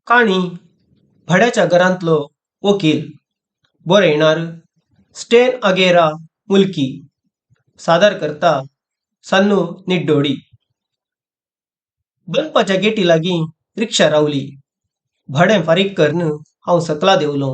काणी भाड्याच्या घरांतलो वकील. बरयणार स्टेन अगेरा मुल्की. सादर करता सान्नू निड्डोडी. बंदपाच्या गेटी लागीं रिक्षा रावली. भाडें फारीक करून हांव सकला देंवलो.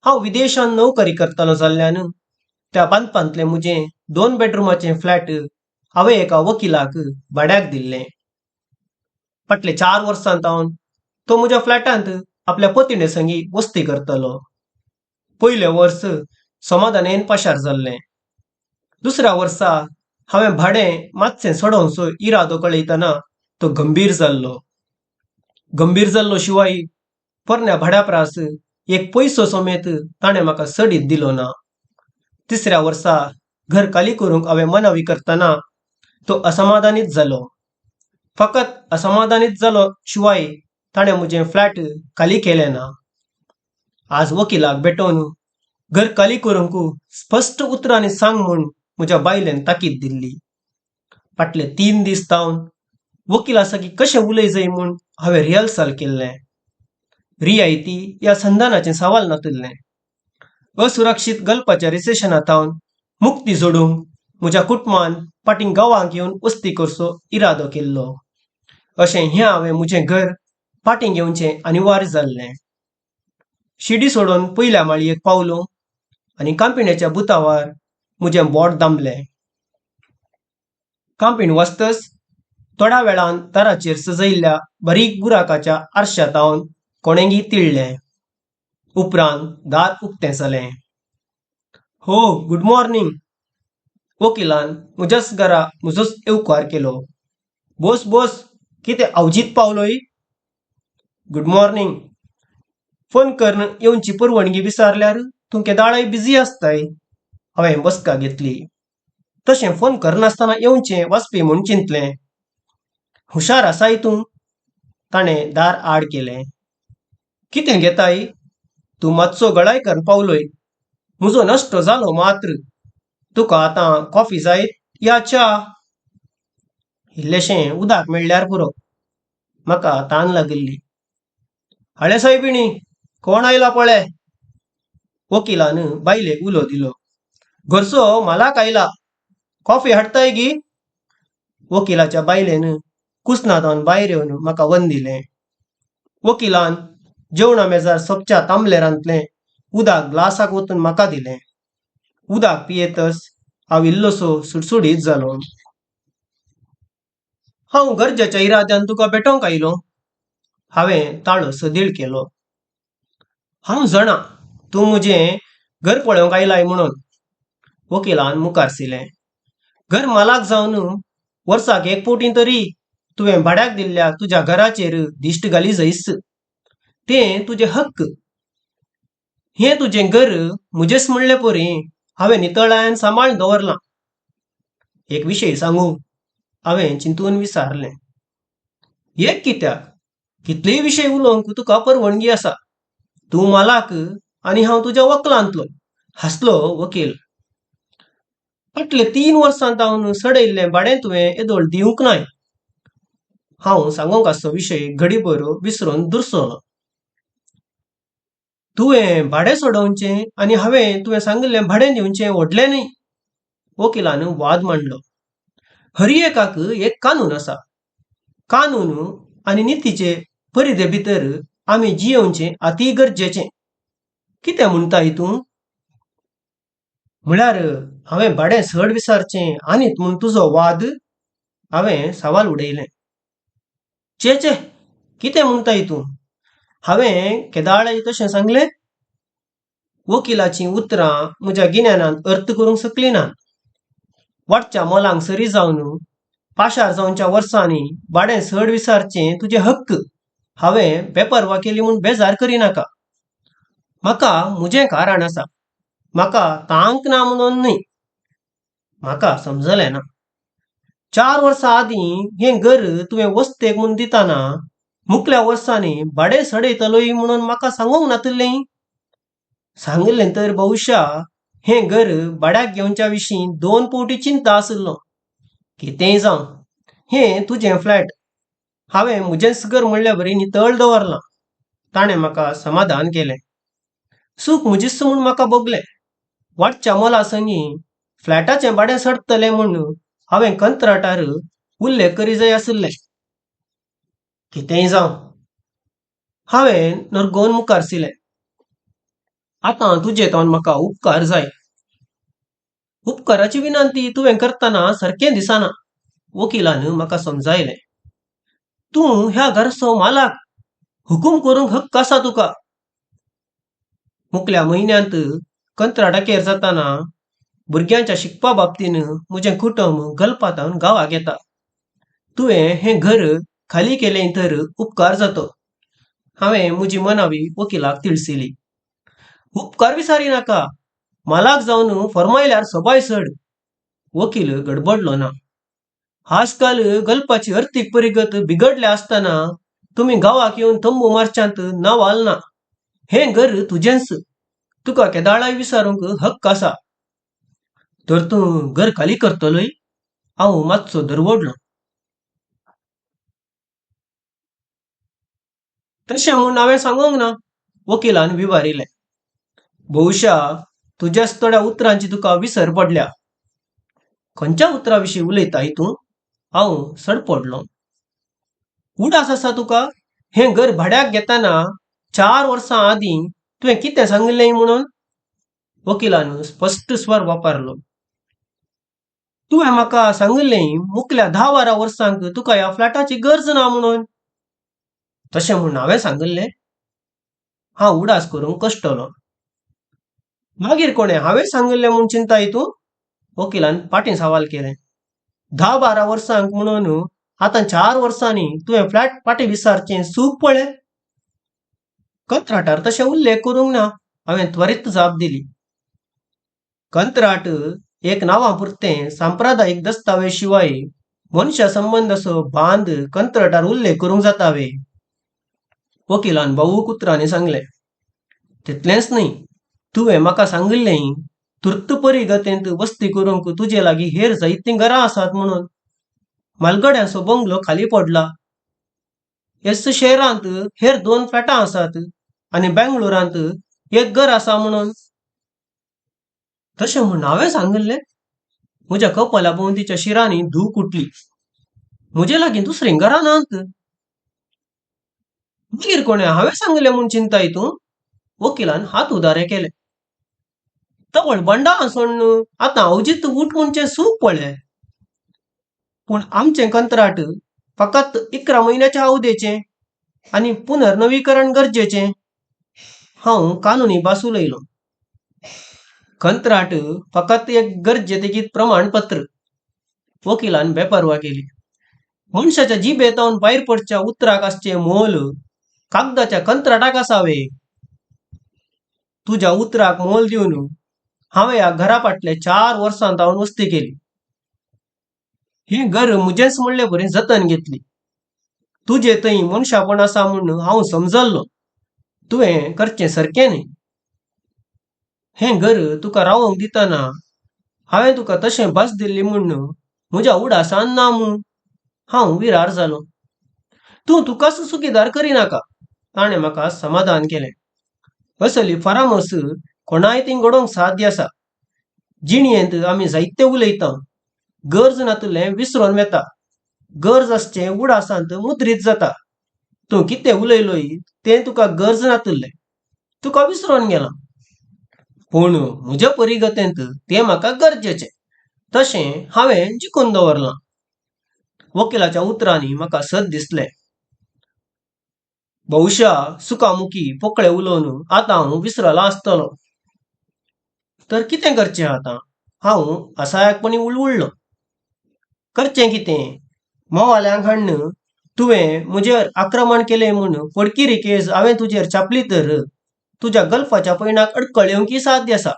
हांव विदेशांत नोकरी करतालो जाल्ल्यान त्या बांदपांतलें म्हजें 2 बेडरुमाचें फ्लॅट हांवें एका वकिलाक भाड्याक दिल्लें. फाटले 4 वर्सां तावन तो म्हज्या फ्लॅटांत आपल्या पतिणे संगी वस्ती करतालो. पयलें वर्स समाधानेन पाशार जाल्लें. दुसऱ्या वर्सा हांवें भाडें मातशें चडोवचो इरादो कळयतना तो गंभीर जाल्लो. गंभीर जाल्लो शिवाय पोरण्या भाड्या प्रास एक पयसो समेत ताणें म्हाका सडीत दिलो ना. तिसऱ्या वर्सा घर खाली करूंक हांवें मनावी करतना तो असमाधानीत जालो. फकत असमाधानीत जालो शिवाय ताणें म्हजें फ्लॅट खाली केलें ना. आज वकिलाक भेटोवन घर खाली करूंक स्पश्ट उतरांनी सांग म्हूण म्हज्या बायलेन ताकीद दिल्ली. फाटले 3 दीस तावन वकिला सगीं कशें उलय जाय म्हूण हांवें रिहर्सल केल्लें. रियायती ह्या संधानाचें सवाल नातिल्लें. असुरक्षीत गल्पाच्या रिसेशना तावन मुक्ती जोडूंक म्हज्या कुटुंबान फाटीं गांवांक येवन वस्ती करचो इरादो केल्लो. अशें हें हांवें म्हजें घर फाटीं घेवचें अनिवार्य जाल्लें. शिडी सोडून पयल्या माळयेक पावलो आनी कांपिण्याच्या बुतावार म्हजें बोट दामलें. कांपीण वाचतच थोड्या वेळान दाराचेर सजयल्ल्या बारीक बुराकाच्या आरशातावन कोणेंगी तिळ्ळें. उपरांत दार उक्तें जालें. हो, गुड मॉर्निंग. वकिलान म्हज्याच घरा म्हजोच येवकार केलो. बोस बोस, कितें अवजीत पावलोय? Good morning. Phone करून येवची परवणगी विचारल्यार तूं केदाळाय बिजी आसताय. हांवें बसका घेतली. तशें फोन करनासतना येवचें वाचपी म्हूण चिंतलें. हुशार आसाय तूं. ताणें दार आड केलें. कितें घेताय? तूं मातसो गळाय करून पावलोय. म्हजो नश्टो जालो मात्र. तुका आतां कॉफी जायत या च्या? इल्लेशें उदक मेळ्ळ्यार पुरो. म्हाका तान लागिल्ली. हाळे सायबिणी, कोण आयला पळे? वकिलान बायलेक उलो दिलो. घरचो मालाक आयला, कॉफी हाडटाय गी? वकिलाच्या बायलेन कुसनातावन भायर येवन म्हाका वंदिलें. वकिलान जेवणा मेजार सोपच्या तांबलेरांतलें उदक ग्लासाक वतून म्हाका दिलें. उदक पियेतच हांव इल्लोसो सुडसुडीत जालो. हांव गरजेच्या इराद्यान तुका भेटोवंक आयलो. हांवें ताळो सदीळ केलो. हांव जाणा तूं म्हजें घर पळोवंक आयलाय म्हणून. वकिलान मुखार सिलें. घर मालाक जावन वर्साक 1 फावटी तरी तुवें भाड्याक दिल्ल्या तुज्या घराचेर दिश्ट घाली जायस. तें तुजें हक्क. हें तुजें घर म्हजेच म्हणले परी हांवें नितळायेन सांबाळून दवरलां. एक विशय सांगू? हांवें चिंतून विचारलें. एक कित्याक, कितलेय विशय उलोवंक तुका परवणगी आसा. तूं मालाक आनी हांव तुज्या वकलांतलो. हांसलो वकील. फाटले 3 वर्सां तावन सडयल्लें भाडें तुवें येदोळ दिवंक नाय. हांव सांगूंक आसचो विशय घडीभर विसरून दुरसलो. तुवें भाडें सोडोवचें आनी हांवें तुवें सांगिल्लें भाडें दिवचें व्हडलें न्हय. वकिलान वाद मांडलो. हर एकाक एक कानून आसा. कानून आनी नितीचे परिधे भितर आमी जियेवचें अती गरजेचें. कितें म्हणटाय तूं? म्हळ्यार हांवें भाडें चड विचारचें आनी म्हूण तुजो वाद? हांवें सवाल उडयलें. चे चे, कितें म्हणटाय तूं? हांवें केदाळाय तशें सांगलें? वकिलाचीं उतरां म्हज्या गिन्यानान अर्थ करूंक शकलीं ना. वाडच्या मोलांक सरी जावन पाशार जावच्या वर्सांनी भाडें चड विचारचें तुजें हक्क. हांवें बेपर्वा केली म्हूण बेजार करिनाका. म्हाका म्हजें कारण आसा. म्हाका तांक ना म्हणून न्हय. म्हाका समजलें ना. 4 वर्सां आदीं हें घर तुवें वस्तेक म्हूण दितना मुखल्या वर्सांनी भाडें सडयतलोय म्हणून म्हाका सांगूंक नातिल्लें. सांगिल्लें तर बहुशा हें घर भाड्याक घेवच्या विशीं 2 फावटी चिंता आशिल्लो. कितेंय जावं, हें तुजें फ्लॅट. हांवें म्हजेंच घर म्हणल्या बरी नितळ दवरलां. ताणें म्हाका समाधान केलें. सूख म्हजीच म्हूण म्हाका भोगलें. वाडच्या मोला संगी फ्लॅटाचें भाडें सडतलें म्हूण हांवें कंत्राटार उल्लेख करी जाय आशिल्लें. कितेंय जावं, हांवें नरगोवन मुखार सिलें. आतां तुजे तावन म्हाका उपकार जाय. उपकाराची विनंती तुवें करतना सारकें दिसना, वकिलान म्हाका समजायलें. तूं ह्या घरचो मालक, हुकूम करूंक हक्क आसा तुका. मुकल्या म्हयन्यांत कंत्राट अखेर जाताना भुरग्यांच्या शिकपा बाबतीन म्हजें कुटुंब गल्पांत गांवाक येता. तुवें हें घर खाली केलें तर उपकार जातो. हांवें म्हजी मनावी वकिलाक तिळसिली. उपकार विसारी नाका, मालाक जावन फर्मायल्यार सोबाय सड. वकील गडबडलो ना. आजकाल गल्पाची अर्थीक परिगत बिगडल्या आसतना तुमी गांवाक येवन तंबू मारच्यांत नवाल ना. हें घर तुजेंच, तुका केदाळाय विचारूंक हक्क आसा. तर तूं घर खाली करतलोय? हांव मातसो दरवडलो. तशें म्हूण हांवें सांगूंक ना, वकिलान विवारिलें. बहुशा तुज्याच थोड्या उतरांची तुका विसर पडल्या. खंयच्या उतरां विशीं उलयताय तूं? हांव सडपडलो. उडास आसा तुका? हें घर भाड्याक घेतना 4 वर्सां आदीं तुवें कितें सांगिल्लें म्हणून? वकिलान स्पश्ट स्वर वापरलो. तुवें म्हाका सांगिल्लें मुकल्या 10-12 वर्सांक तुका ह्या फ्लॅटाची गरज ना म्हणून. तशें म्हूण हांवें सांगिल्लें? हांव उडास करूंक कश्टलो. मागीर कोणें हांवें सांगिल्लें म्हूण चिंताय तूं? वकिलान फाटीं सवाल केलें. 10-12 वर्सांक म्हणून आतां 4 वर्सांनी तुवें फ्लॅट फाटीं विसारचें सूख पळय. कंत्राटार तशें उल्लेख करूंक ना, हांवें त्वरीत जाप दिली. कंत्राट एक नांवा पुरतें सांप्रदायीक दस्तावेज शिवाय मनशा संबंदाचो बांद कंत्राटार उल्लेख करूंक जाता वे? वकिलान भावूक उतरांनी सांगलें. तितलेंच न्हय, तुवें म्हाका सांगिल्लें तुर्त परिगतेंत वस्ती करूंक तुजे लागीं हेर जायतीं घरां आसात म्हणून. मालगड्यांचो बंगलो खाली पडला. एस शहरांत हेर 2 फ्लॅटां आसात आनी बेंगलोरांत एक घर आसा म्हणून. तशें म्हूण हांवें सांगिल्लें? म्हज्या कपाला भोंवतीच्या शिरांनी धूक उठली. म्हजे लागीं दुसरीं घरां नात. मागीर कोणें हांवें सांगिल्लें म्हूण चिंताय तूं? वकिलान हात उदारे केले. तवळ बंडा आसून आतां अवजीत उठ म्हणचें सूख पळय. पूण आमचें कंत्राट फकत 11 म्हयन्याच्या अवधेचें आनी पुनर्नवीकरण गरजेचें. हांव कानुनी भास उलयलो. कंत्राट फकत एक गरजे तेगीत प्रमाणपत्र. वकिलान बेपर्वा केली. मनशाच्या जिबेतावन भायर पडच्या उतराक आसचें मोल कागदाच्या कंत्राटाक आसावे. तुज्या उतराक मोल दिवन हांवें ह्या घरा फाटले 4 वर्सां धांवन वस्ती केली. हें घर म्हजेंच म्हणले बरें जतन घेतली. तुजे थंय मनशापण आसा म्हूण हांव समजल्लो. तुवें करचें सारकें न्हय. हें घर तुका रावोंक दितना हांवें तुका तशें भास दिल्ली म्हूण म्हज्या उडासान ना म्हूण हांव विरार जालो. तूं तुकाच सुखीदार करिनाका, ताणें म्हाका समाधान केलें. असली फरामस कोणाय ती घडोवंक साध्य आसा. जिणयेंत आमी जायते उलयता, गरज नातलें विसरोन वेता, गरज आसचें उडासांत मुद्रीत जाता. तूं कितें उलयलोय तें तुका गरज नातलें, तुका विसरोन गेलां. पूण म्हज्या परिगतेंत तें म्हाका गरजेचें, तशें हांवें जिखून दवरलां. वकिलाच्या उतरांनी म्हाका सत दिसलें. बहुशा सुकामुखी पोकळे उलोवन आतां हांव विसरलां आसतलो. तर कितें करचें आतां? हांव असायकपणी उलवुडलो. करचें कितें? मोवाल्यांक हाडून तुवें म्हजेर आक्रमण केलें म्हूण फडकिरी केस हांवें तुजेर छापली तर तुज्या गल्फाच्या पयणाक अडकळ येवंक साध्य आसा.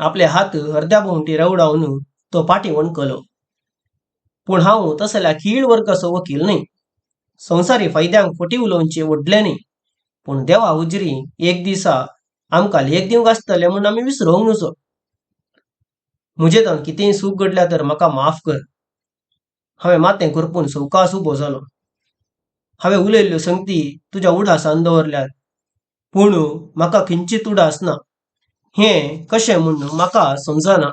आपले हात अर्द्या भोंवटी रेवडावन तो फाटीं वणकलो. पूण हांव तसल्या कीळ वर्गाचो वकील न्हय. संवसारी फायद्यांक फटी उलोवचें व्हडलें न्हय, पूण देवा हुजरी एक दिसा आमकां लेख दिवंक आसतलें म्हूण आमी विसरोंक नुजो. म्हजे तावन कितेंय सूख घडल्या तर म्हाका माफ कर. हांवें माथें करपून सवकास उबो जालो. हांवें उलयल्ल्यो संगती तुज्या उडासान दवरल्यात, पूण म्हाका किंचित उडास ना. हें कशें म्हूण म्हाका समजना.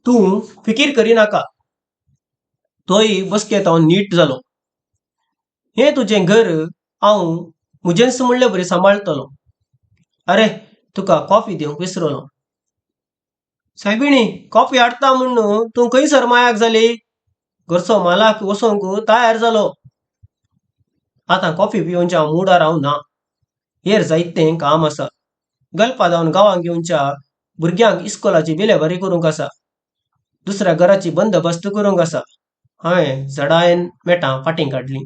तूं फिकीर करिनाका. तोय बसकेंत हांव नीट जालो. हें तुजें घर हांव म्हजेंच म्हणले बरी सांबाळटलो. अरे, तुका कॉफी दिवंक विसरलो. सायबिणी, कॉफी हाडटा म्हूण तूं खंयसर मायाक जाली? घरचो मालाक वचोंक तयार जालो. आतां कॉफी पिवच्या मुडार हांव ना. हेर जायतें काम आसा. गल्पा जावन गांवांक येवच्या भुरग्यांक इस्कोलाची विलेवारी करूंक आसा. दुसऱ्या घराची बंदोबस्त करूंक आसा. हांवें जडायेन मेटां फाटीं काडलीं.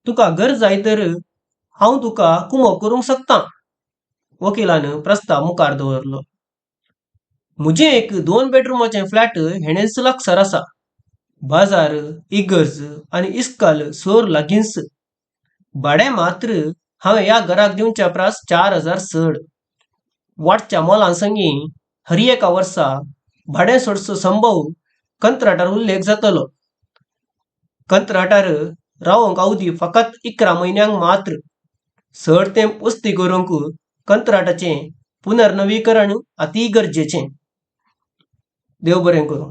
तुका घर जाय तर हांव तुका कुमोक करूंक शकतां. वकिलान प्रस्ताव मुखार दवरलो. म्हजें एक 2 बेडरुमाचें फ्लॅट हेणेच लागसार आसा. बाजार, इगर्ज आनी इस्काल सोर लागींच. भाडें मात्र हांवें ह्या घराक दिवच्या प्रास 4000 चड. वाडच्या मोलां संगी हर एका वर्सा भाडें सोडचो संभव कंत्राटार उल्लेख जातलो. कंत्राटार रावोंक अवधी फकत 11 म्हयन्यांक मात्र. चड तेंप वस्ती करूंक कंत्राटाचें पुनर्नवीकरण अती गरजेचें. देव बरें करूं.